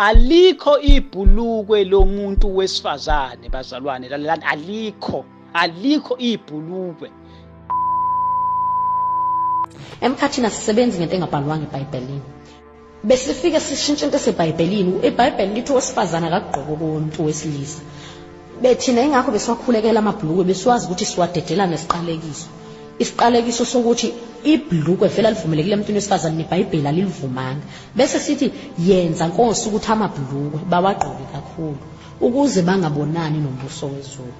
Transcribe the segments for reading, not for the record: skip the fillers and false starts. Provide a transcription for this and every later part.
Alikho ibhulukwe lomuntu wesifazane bazalwane, lalelani, alikho, alikho ibhulukwe. Emkhathini asisebenzi ngento engabhalwanga eBhayibhelini. Besifike sishintshe into eseBhayibhelini. IBhayibheli lithi owesifazane akagqoke okomuntu wesilisa. Bethina ingakho besiwakhulekela amabhulukwe, besiwazi ukuthi siwadedela nesiqalekiso. Isiqalekiso sokuthi ibhulukwe vele alivumelekile emntwini wesifazane neBhayibheli alilivumanga. Bese sithi yenza Nkosi ukuthi amabhulukwe bawagqoke kakhulu ukuze bangabonani nombuso wezulu.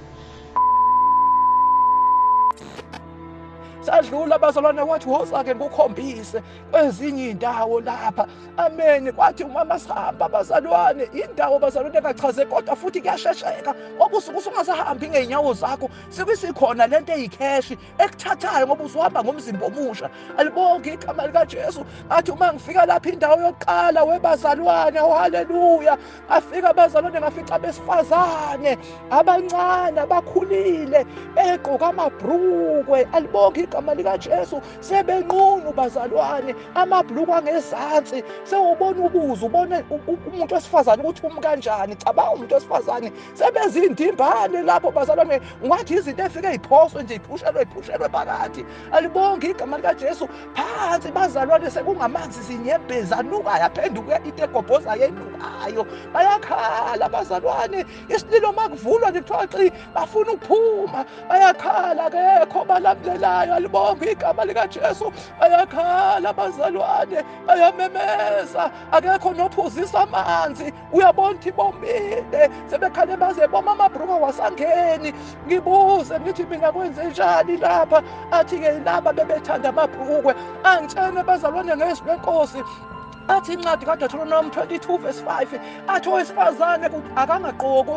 Sadlula bazalwane, wathi woza-ke ngikukhombise kwezinye iy'ndawo lapha. Ameni. Kwathi uma sihamba bazalwane, indawo bazalwane engachaze kodwa futhi kuyashesheka ngoba usuke usungasahambi ngey'nyawo zakho, sekusikhona lento eyikheshi ekuthathayo ngoba usuhamba ngomzimba omusha. Alibonge igama likaJesu. Ngathi uma ngifika lapha indawo yokuqala webazalwane, oh haleluya, ngafika abazalwane ngafica abesifazane abancane abakhulile begqoka amabhrukwe. Alibonge igama likaJesu. Sebenqunu bazalwane, amabhluku angezansi, sewubona ubuze ubone umuntu wesifazane ukuthi umi kanjani. Cabanga umuntu wesifazane sebezindimbane lapho bazalwane, ungathi izinto efike iphoswe nje, iphushelwe iphushelwe phakathi. Alibonge igama likaJesu. Phansi bazalwane sekungamanzi, zinyembezi anukayo, aphenduke into egobhozayo enukayo. Bayakhala bazalwane, isililo makuvulwa nje kuthiwa xi, bafuna ukuphuma, bayakhala, akekho balamulelayo. Alibonge igama likaJesu. Bayakhala bazalwane, bayamemeza, akekho nophuzisa amanzi. Uyabona ukuthi bomile, sebekhale baze boma, amabhruka wasangeni. Ngibuze ngithi mina kwenze njani lapha? Athi-ke laba bebethanda amabhrukwe. Angitshene bazalwane ngezwi lenkosi, athi incwadi kaDeuteronomy 22 verse 5, athi owesifazane akangagqoki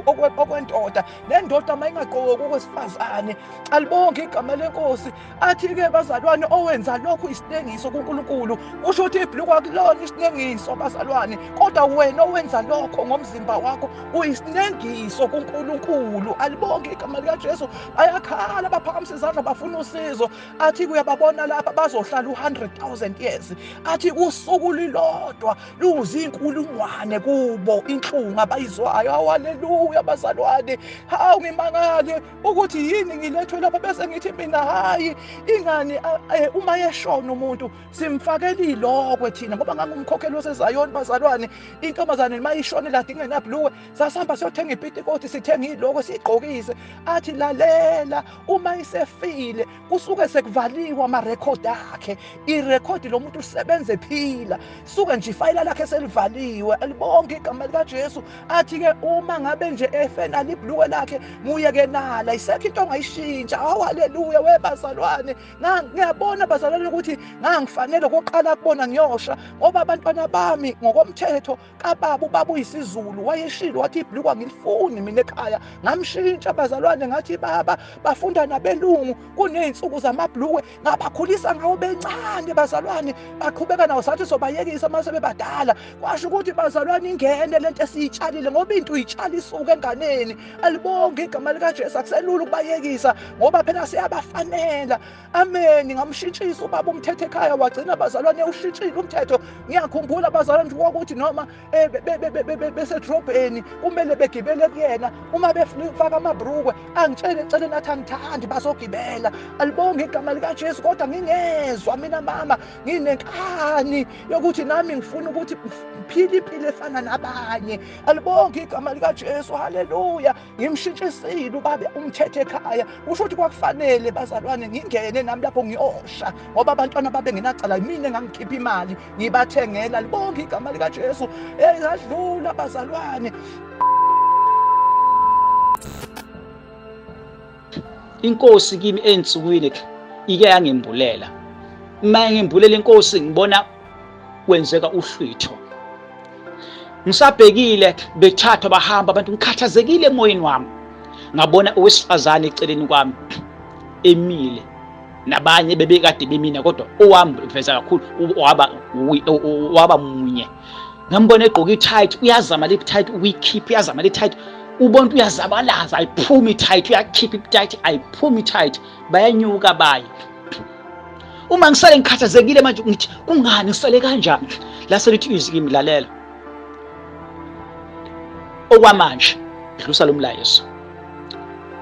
okwendoda, nendoda uma ingagqoki okwesifazane. Alibonge igama lenkosi. Athi-ke bazalwane, owenza lokhu isinengiso kuNkulunkulu. Kusho ukuthi ibhluku akulona isinengiso bazalwane, kodwa wena owenza lokho ngomzimba wakho uyisinengiso kuNkulunkulu. Alibonge igama likaJesu. Bayakhala, baphakamisa izandla, bafuna usizo. Athi kuyababona lapha bazohlala u-100,000 years. Athi usuku lilodwa luzinkulungwane kubo, inhlungu abayizwayo. Haleluya bazalwane. Hawu, ngimangale ukuthi yini ngilethwe lapha, bese ngithi mina hayi ingani uma yeshona umuntu simfakela ilokwe thina, ngoba ngangumkhokheli waseZayoni bazalwane. Intombazane mayishone lade ingenabhluwe, sasihamba siyothenga ipitikoti, sithenga ilokwe siyigqokise. Athi lalela, uma isefile kusuke sekuvaliwe amarekhodi akhe, irekhodi lomuntu usebenze ephila, suke nje ifayila lakhe selivaliwe. Alibonke igama likaJesu. Athi-ke uma ngabe nje efe nalo ibhluwe lakhe, muye-ke nala, isekho into ongayishintsha. Hawu haleluya webazalwane. Ngiyabona bazalwane ukuthi ngangifanele koqala kubona ngiyosha, ngoba abantwana bami ngokomthetho kababa, ubaba uyisiZulu, wayeshilo wathi ibhluku angilifuni mina ekhaya. Ngamshintsha bazalwane, ngathi baba bafunda nabelungu, kuney'nsuku zamabhlukwe, ngabakhulisa ngawo bencane bazalwane, baqhubeka nawo, sathi sobayekisa uma sebebadala. Kwasho ukuthi bazalwane ingene lento esiyitshalile, ngoba into uyitshala isuke enganeni. Alibonge igama likaJesu. Akuselula ukubayekisa ngoba phela siyabafanela. Ameni. Ngamshintshisa ubaba umthetho ekhaya, wagcina bazalwane ushintshile umthetho. Ngiyakhumbula bazalwane ukuthi noma besedrobheni kumele begibele kuyena uma befaka amabhrukwe, angitshele eceleni athi angithandi, bazogibela. Alibonge igama likaJesu. Kodwa ngingezwa mina mama, nginenkani yokuthi nami ngifuna ukuthi ngiphile impilo efana nabanye. Alibonge igama likaJesu. Haleluya. Ngimshintshisile ubaba umthetho ekhaya. Kusho ukuthi kwakufanele bazalwane ngingene nami lapho ngiyosha, ngoba abantwana babe ngenacala, mina engangikhipha imali ngibathengela. Libonke igama likaJesu. Hey, ngadlula bazalwane. Inkosi kimi ensukwini ike yangembulela. Uma ngembulela inkosi ngibona kwenzeka uhlwitho. Ngisabhekile bethathwa bahamba abantu, ngikhathazekile emoyeni wami. Ngabona owesifazane eceleni kwami emile nabanye bebekade bemina, kodwa owami veza kakhulu waba munye. Ngambona egqoka i-tight, uyazama le tight ukuyikhipha, uyazama le tight, ubona uyazabalaza, ayiphumi i-tight, uyakhipha i-tight, ayiphumi i-tight, bayanyuka baye. Uma ngisale ngikhathazekile manje ngithi kungani ngisale kanjani, lase lithi izwi kimi, lalela, Okwamanje dlusa lo mlayezo.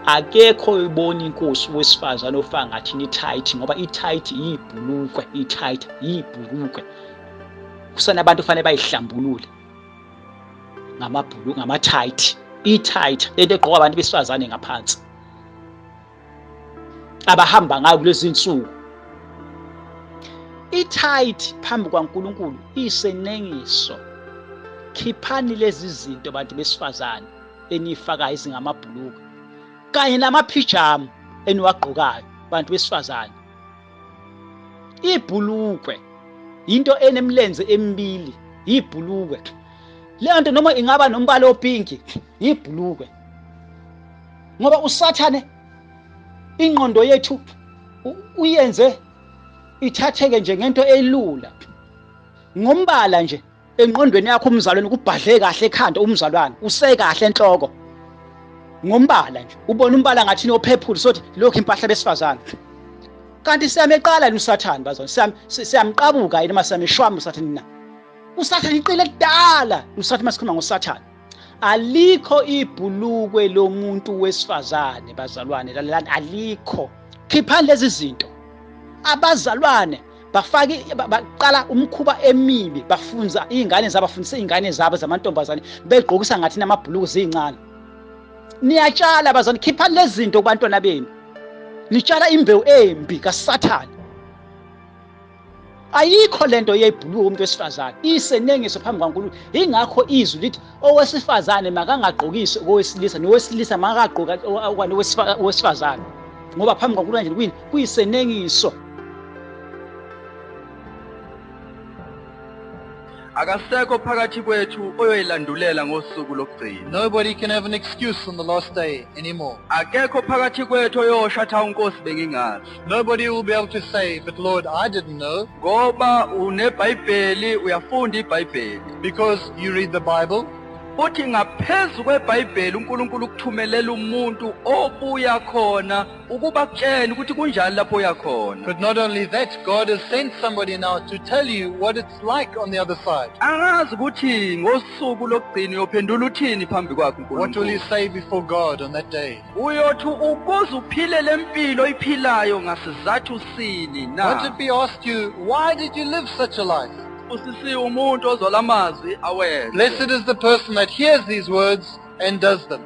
Akekho oyibona inkosi wesifazane ofaka ngathi ni tight, ngoba i tight yibhulukwe, i tight yibhulukwe. Kusanabantu fanele bayihlambulule ngamabhulukwe, ngama tight, i tight lento egqokwa abantu besifazane ngaphansi abahamba ngayo kulezi insuku. I tight phambi kwaNkulunkulu isenengiso. Khiphani lezi zinto bantu besifazane enifakayo izingamabhulukwe kanye namaphijama eniwagqokayo bantu besifazane. Ibhulukwe into enemlenze emibili, ibhulukwe leyo nto noma ingaba nombala opinki, ibhulukwe. Ngoba uSathane ingqondo yethu uyenze ithatheke nje ngento elula, ngombala nje engqondweni yakho umzalwane kubhadle kahle ekhanda, umzalwane usekahle enhloko ngombala nje, ubona umbala ngathi nophephula sothi lokhu impahla besifazane. Kanti siyameqala uSathane bazalwane, siyamqabuka yini uma siyameshwama uSathane na? uSathane iqile elidala. uSathane masikhuluma ngoSathane, alikho ibhulukwe lomuntu wesifazane bazalwane, lalelani, alikho. Khiphani lezi zinto. Abazalwane bafake baqala umkhuba emibi, bafunza izingane zabo, bafundisa izingane zabo zamantombazane begqokisa ngathi namabhuluku zincane. Niyatshala bazalwane, khiphani lezi zinto kubantwana benu. Nitshala imbewu embi kaSathane. Ayikho lento yebhuluku umuntu wesifazane, isenengiso phambi kwaNkulunkulu. Ingakho izwi lithi owesifazane makangagqokisi owesilisa, nowesilisa makagqoka owesifazane, ngoba phambi kwaNkulunkulu nje kuyini? Kuyisenengiso. Akasekho phakathi kwethu oyoyilandulela ngosuku lokugcina. Nobody can have an excuse on the last day anymore. Akekho phakathi kwethu oyosho athi awunkosi bengingazi. Nobody will be able to say, but Lord, I didn't know. Ngoba uneBhayibheli, uyafunda iBhayibheli. Because you read the Bible. Futhi ngaphezu kweBhayibheli uNkulunkulu ukuthumelela umuntu obuya khona ukuba kutshele ukuthi kunjani lapho uya khona. But not only that, God has sent somebody now to tell you what it's like on the other side. Angazi ukuthi ngosuku lokugcina uyophendula uthini phambi kwakhe uNkulunkulu. What will you say before God on that day? Uyothi ukuze uphile lempilo oyiphilayo ngasizathu sini na? What if he asked you, why did you live such a life? Usisiwe umuntu ozwa lamazwi awenze. Blessed is the person that hears these words and does them.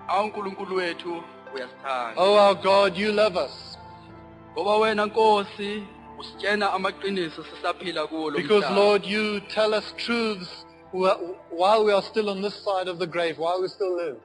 AwuNkulunkulu wethu uyasithanda. Oh our God, you love us. Ngoba wena Nkosi usitshena amaqiniso sisaphila kuwo lo mhlaba. Because Lord, you tell us truths while we are still on this side of the grave, while we still live.